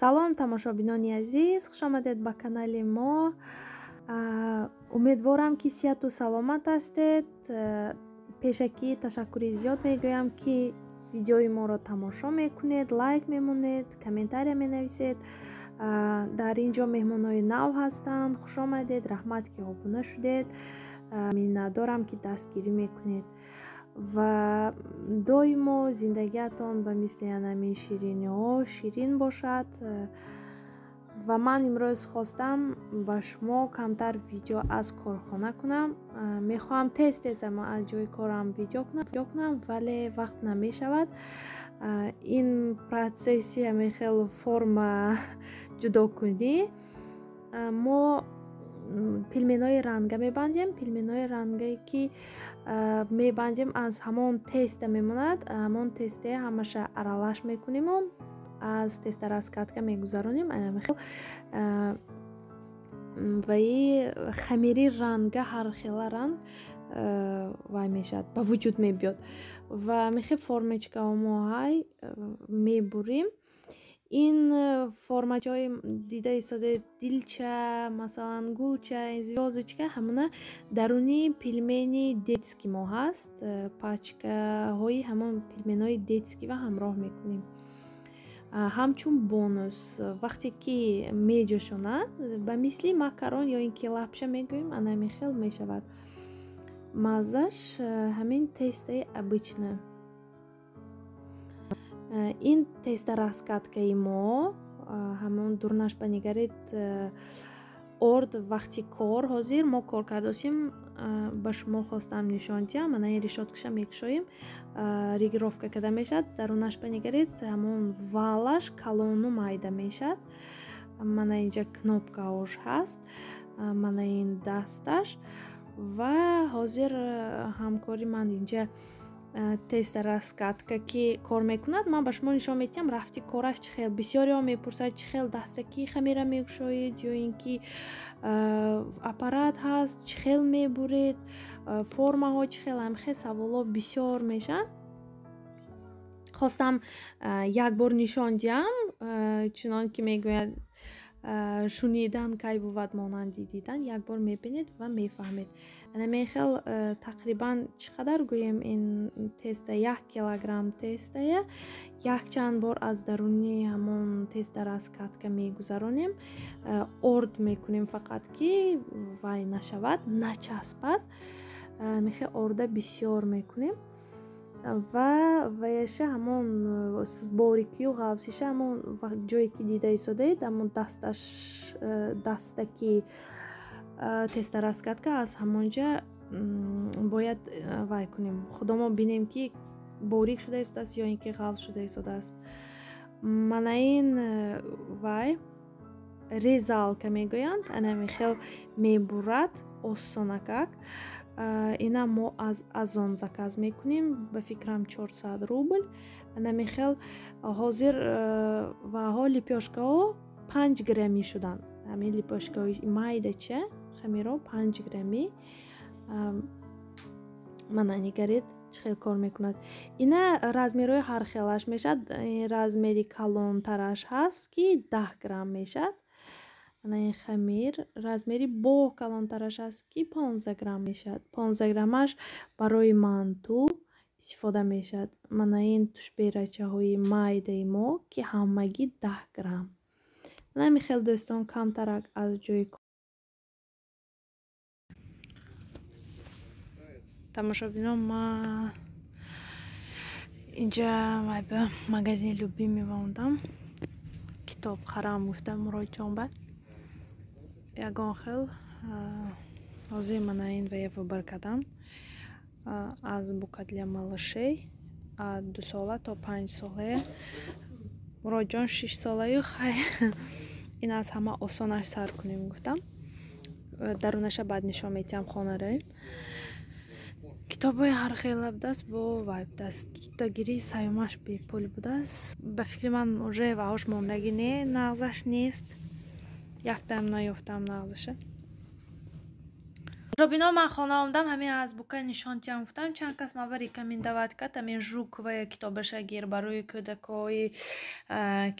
Салом, тамошобинони азиз, хушомадед ба канали мо. Умедворам, ки сиҳату саломат ҳастед. Пешакӣ ташаккури зиёд мегӯям, ки видеои моро тамошо мекунед, лайк мемонед, комментария менависед. Дар ин ҷо меҳмонҳои нав ҳастанд. Хушомадед, раҳмат, ки обуна шудед. Миннатдорам, ки дастгирӣ мекунед ва доимо зиндагиатон ба мисли анамин шириниҳо ширин бошад. Ва ман имрӯз хостам ба шумо камтар видео аз корхона кунам. Мехоҳам тез тез аз ҷои корам видео кунам, вале вақт намешавад. Ин процесси ҳамин хел форма ҷудокунӣ. Мо пельменҳои ранга мебандем. Пельменҳои рангае, ки мебандем, аз ҳамон теста мемонад. Ҳамон тесте ҳамаша аралаш мекуниму аз теста раскатка мегузаронем. Анамихел ваи хамири ранга, ҳар хела ранг вай мешавад, ба вуҷуд мебиёд. Ва михел формочкаҳо мо ҳай мебурем. Ин формачаҳои дида истодаед, дилча, масалан, гулча, звёздочка, ҳамона даруни пельмени детский мо ҳаст. Пачкаҳои ҳамон пельменҳои детский ва ҳамроҳ мекунем ҳамчун бонус. Вақте ки меҷӯшонад, ба мисли макарон ё ин ки лапша мегӯем, анами хел мешавад. Маззаш ҳамин тестаи обычно. Ин теста раскаткаи мо, ҳамон дурнаш ба нигаред, орд вақти кор. Ҳозир мо кор кардосем, ба шумо хостам нишон диҳам. Ана ин решёткаша мекушоем, регулировка карда мешавад. Дарунаш ба нигаред, ҳамон валаш калону майда мешавад. Мана инҷа кнопкаош ҳаст, мана ин дасташ. Ва ҳозир ҳамкори ман инҷа теста раскатка ки кор мекунад, ман ба шумо нишон медиҳам рафти кораш чӣ хел. Бисёриҳо мепурсад, чӣ хел дастаки хамира мекушоед ё ин ки аппарат ҳаст, чӣ хел мебуред, формаҳо чӣ хел. Ҳамхел саволҳо бисёр мешаванд. Хостам як бор нишон диҳам, чунон ки мегӯяд, шунидан кай бувад монанди дидан. Як бор мебинед ва мефаҳмед. Анамехел тақрибан чӣ қадар гӯем, ин теста 1 килограмм тестая якчанд бор аз даруни ҳамон теста раскатка мегузаронем, орд мекунем, фақат ки вай нашавад, начаспад. Мехел орда бисёр мекунем ва ваяша ҳамон борикию ғафсиша, ҳамон ҷое ки дида истодаед, ҳамон дасташ, дастаки теста раскатка, аз ҳамонҷа бояд вай кунем, худомо бинем, ки борик шуда истодааст ё ин ки ғафс шуда истодааст. Мана ин вай резалка мегӯянд, анами хел мебурад осонакак. Ина мо аз Озон заказ мекунем, ба фикрам, 400 рубл. Анами хел ҳозир ваҳо лепёшкаҳо 5 граммӣ шуданд. Ҳамин лепёшкаҳои майдача, хамиро 5 граммӣ. Мана нигаред, чӣ хел кор мекунад. Ина размерҳои ҳархелаш мешавад. Размери калонтараш ҳаст, ки 10 грамм мешавад. Ана ин хамир размери бо калонтараш аст, ки 15 грамм мешавад. 15 граммаш барои манту истифода мешавад. Мана ин тушберачаҳои майдаи мо, ки ҳамагӣ 10 грамм. Мана ҳамин хел, дӯстон, камтарак аз ҷои тамошобинон. Ма инҷа ба магазини Любимый омадам, китоб харам гуфтам Муродҷон ба ягон хел. Ҳозир мана ин вая выбор кардам, «Азбука для малышей» аз 2 сола то 5 солая. Муродҷон 6 солаю. Хай, ин аз ҳама осонаш сар кунем гуфтам. Дарунаша баъд нишон медиҳам, хонараем. Китобҳои ҳархела будааст, бо вай будааст, дутагирии саюмаш бепул будааст. Ба фикри ман, уже ваҳош мондагӣ не, нағзаш нест, яктаам наёфтам нағзаша. Робино, ман хона омдам, ҳамин азбука нишонтиам гуфтам, чанд кас ман ба рекомендовать кард, ҳамин Жук ва китобаша гир барои кӯдакҳои,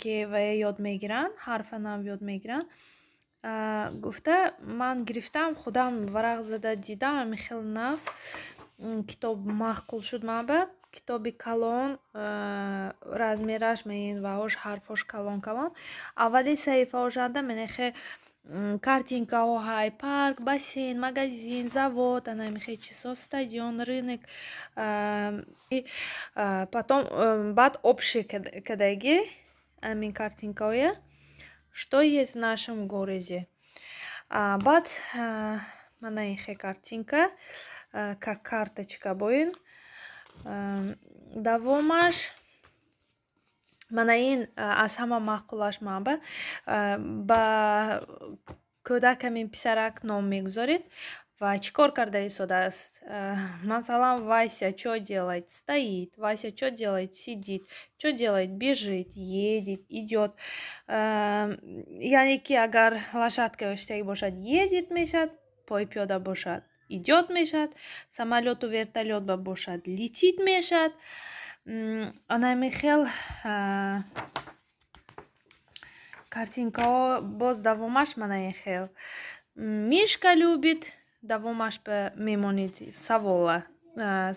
ки вая ёд мегиранд, ҳарфа нав ёд мегиранд. Гуфта ман гирифтам, худам варақ зада дидам, ҳамин хел нағз китоб маъқул шуд ман ба. Китоби калон, размераш меин ваош ҳарфош калон калон. Аввали саҳифаошанда менехе картинкаҳо ҳай: парк, бассейн, магазин, завод, ана мехе чизҳо, стадион, рынок. Потом баъд общий кадаги ҳамин картинкаҳоя, что есть в нашем городе. Баъд мана ин хе картинка, как карточка боин. Давомаш мана ин аз ҳама маъқулаш ман ба кӯдак ҳамин писарак ном мегузоред ва чӣ кор карда истодааст. Масалан, Вася чё делает? Стоит. Вася чё делает? Сидит. Чё делает? Бежит, едет, идёт. Яъне ки агар лошадка ёштагӣ бошад, едет мешавад, пои пиёда бошад, идёт мешавад, самолёту вертолёт ба бошад, летит мешавад. Анами хел картинкаҳо. Боз давомаш мана ин хел: Мишка любит, давомаш ба мемонед савола,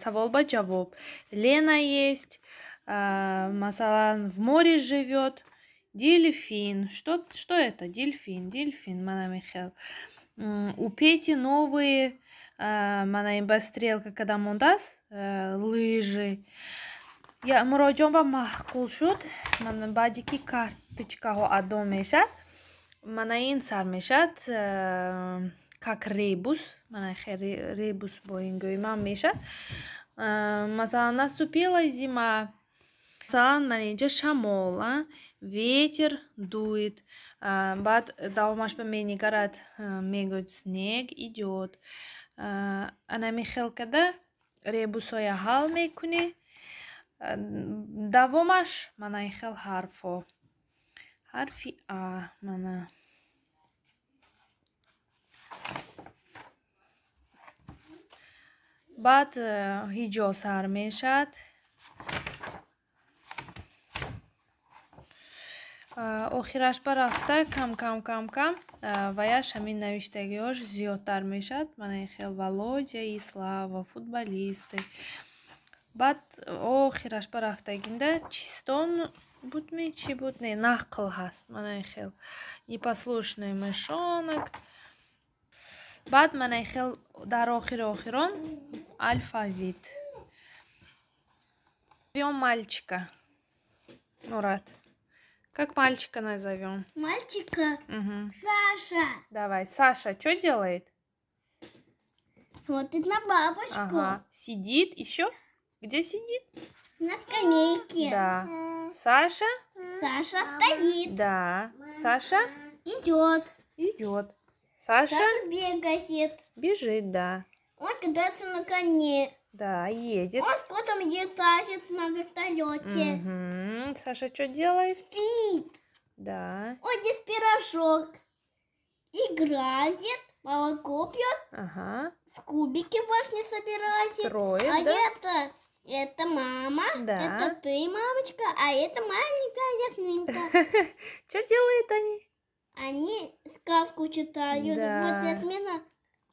савол ба ҷавоб. Лена есть, масалан, в море живёт, дельфин. Что это? Дельфин, дельфин. Мана ин хел. У Пети новые, мана ин ба стрелка када мондааст, лыжи. Муроҷон ба маъқул шуд. Баъде ки карточкаҳо адо мешавад, мана ин сар мешавад, как ребус, мана ребус бо ин гӯйман мешавад. Масалан, наступила зима. Масалан, мана инҷа шамол, ветер дует. Баъд давомаш ба менигарад, мегӯяд: снег идёт. Анами хел када ребусҳоя ҳал мекунӣ. Давомаш мана ин хел ҳарфҳо, ҳарфи а мана. Баъд ҳиҷо сар мешавад. Охираш ба рафта кам кам кам кам ваяш ҳамин навиштагиҳош зиёдтар мешавад. Мана ин хел: Володя и Слава футболисты. Баъд охираш ба рафтагинда чистон буд ми, чӣ буд, не, нақл ҳаст. Мана ин хел: непослушный мышонок. Баъд мана ин хел дар охири охирон алфавит. Назовём мальчика. Мурат, как мальчика назовем? Мальчика? Угу. Саша. Давай, Саша что делает? Смотрит на бабушку. Ага. Сидит еще? Где сидит? На скамейке. Да. Саша? Саша стоит. Да. Саша? Идет. Идет. Саша? Саша бегает. Бежит, да. Он катается на коне. Да, едет. Он с котом летает на вертолете. Угу. Саша что делает? Спит. Да. Он ест пирожок. Играет. Молоко пьет. Ага. С кубики башни собирает. Строит, а да? Это мама, да. Это ты, мамочка, а это маленькая Ясминка. Что делают они? Они сказку читают. Да. Вот Ясмина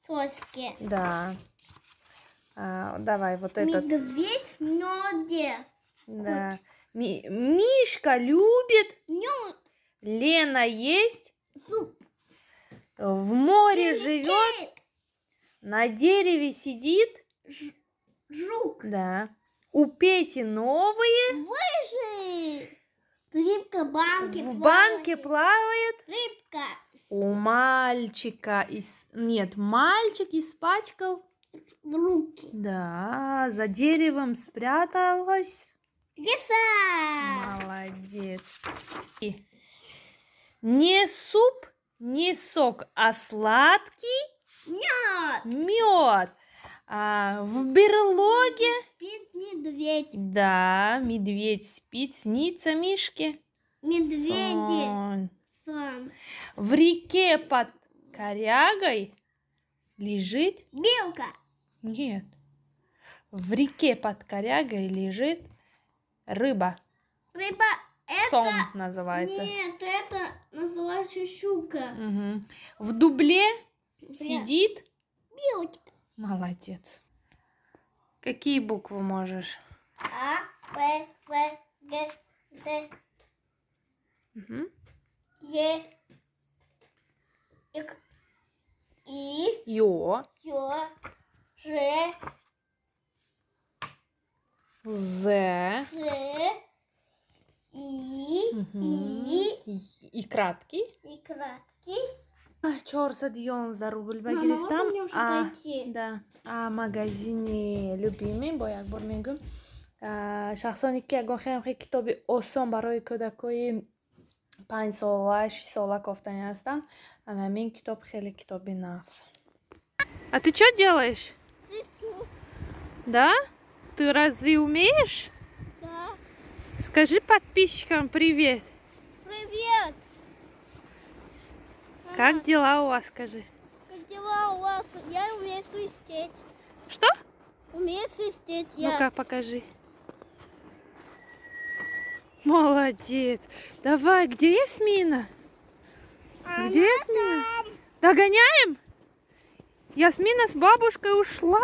соски. Да. Давай вот этот. Медведь в мёде. Да. Мишка любит. Мёд. Лена есть. Суп. В море живет. На дереве сидит. Жук. Да. У Пети новые. Лыжи. Рыбка в банке В банке плавает. Рыбка. У мальчика Нет, мальчик испачкал руки. Да, за деревом спряталась. Лиса. Молодец. И не суп, не сок, а сладкий мед. Мед. В берлоге спит медведь. Да, медведь спит, снится Мишке. Медведи. Сон. Сон. В реке под корягой лежит... Белка. Нет. В реке под корягой лежит рыба. Рыба это... Сом называется. Нет, это называется щука. Угу. В дубле сидит... Белочка. Молодец. Какие буквы можешь? А, Б, В, Г, Д, Угу. Е, Ик, И, Ё, Ё, Ж, З, З, И, Угу. И, И краткий. И краткий. 411 рубл ба Мама, гирифтам. можно мне уже А, пойти? Да. А магазини любимый бо як бор мегӯм. Шахсоне ки ягон хеле хеле китоби осон барои кӯдакои 5 сола, 6 сола кофтанӣ ҳастанд, ана ҳамин китоб хеле китоби нағз. А ты что делаешь? Свисту. Да? Ты разве умеешь? Да. Скажи подписчикам привет. Привет. Как дела у вас, скажи? Как дела у вас? Я умею свистеть. Что? Умею свистеть я. Ну-ка, покажи. Молодец. Давай, где Ясмина? Где Ясмина? Догоняем? Ясмина с бабушкой ушла.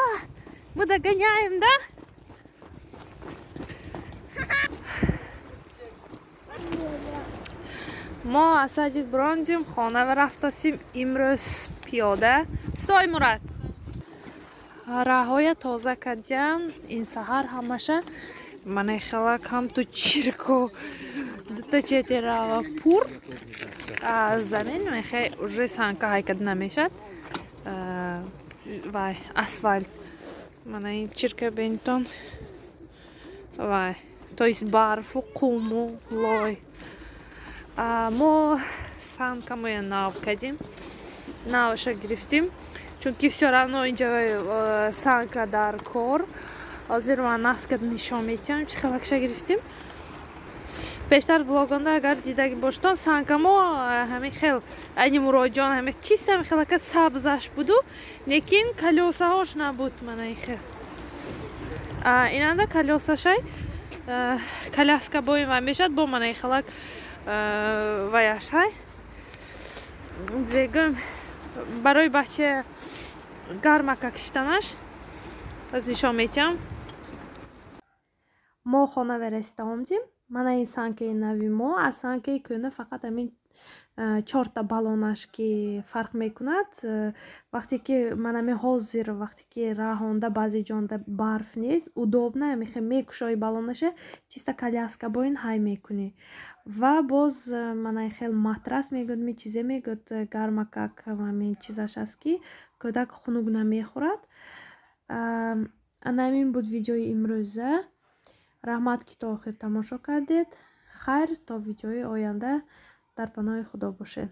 Мы догоняем, да? Мо аз садик брондим, хона рафтосим, имрӯз пиёда. Сой, Мурад. Раҳоя тоза кардям, ин саҳар ҳамаша мана хелак ҳам ту чирко дута чети рава пур замин мехе уже санка ҳайкад намешад, вай асфальт мана ин чирка бентон, вай, то есть барфу, қуму, лой. Мо санкамоя нав кардим, наваша гирифтим, чунки всё равно инҷа санка дар кор. Ҳозир ман нақс карда нишон метиҳам, чӣ хелакша гирифтим. Пештар влогонда агар дидаги бошедон, санкамо ҳамин хел айни муроҷон ҳаме чист, ҳамин хелака сабзаш буду, лекин колёсаҳош набуд. Мана ин хел инанда колёсашай, коляска боим вай мешад, бо мана ин хелак ваяшай зегӯм барои бача гармака кишиданаш. Аз нишон метиҳам. Мо хона верасида омдим. Мана ин санкаи нави мо аз санкаи кӯҳна фақат ҳамин чорта балонаш ки фарқ мекунад. Вақте ки манами ҳозир, вақте ки раҳонда баъзе ҷонда барф нест, удобно мехе мекушои балонаша, чиста коляска бо ин ҳай мекунӣ. Ва боз мана хел матрас мегӯяд, ми чизе мегӯяд, гармакак ҳамин чизаш аст, ки кӯдак хунук намехӯрад. Ана ҳамин буд видеои имрӯза. Раҳмат, ки то охир тамошо кардед. Хайр, то видеои оянда, дар паноҳи Худо бошед.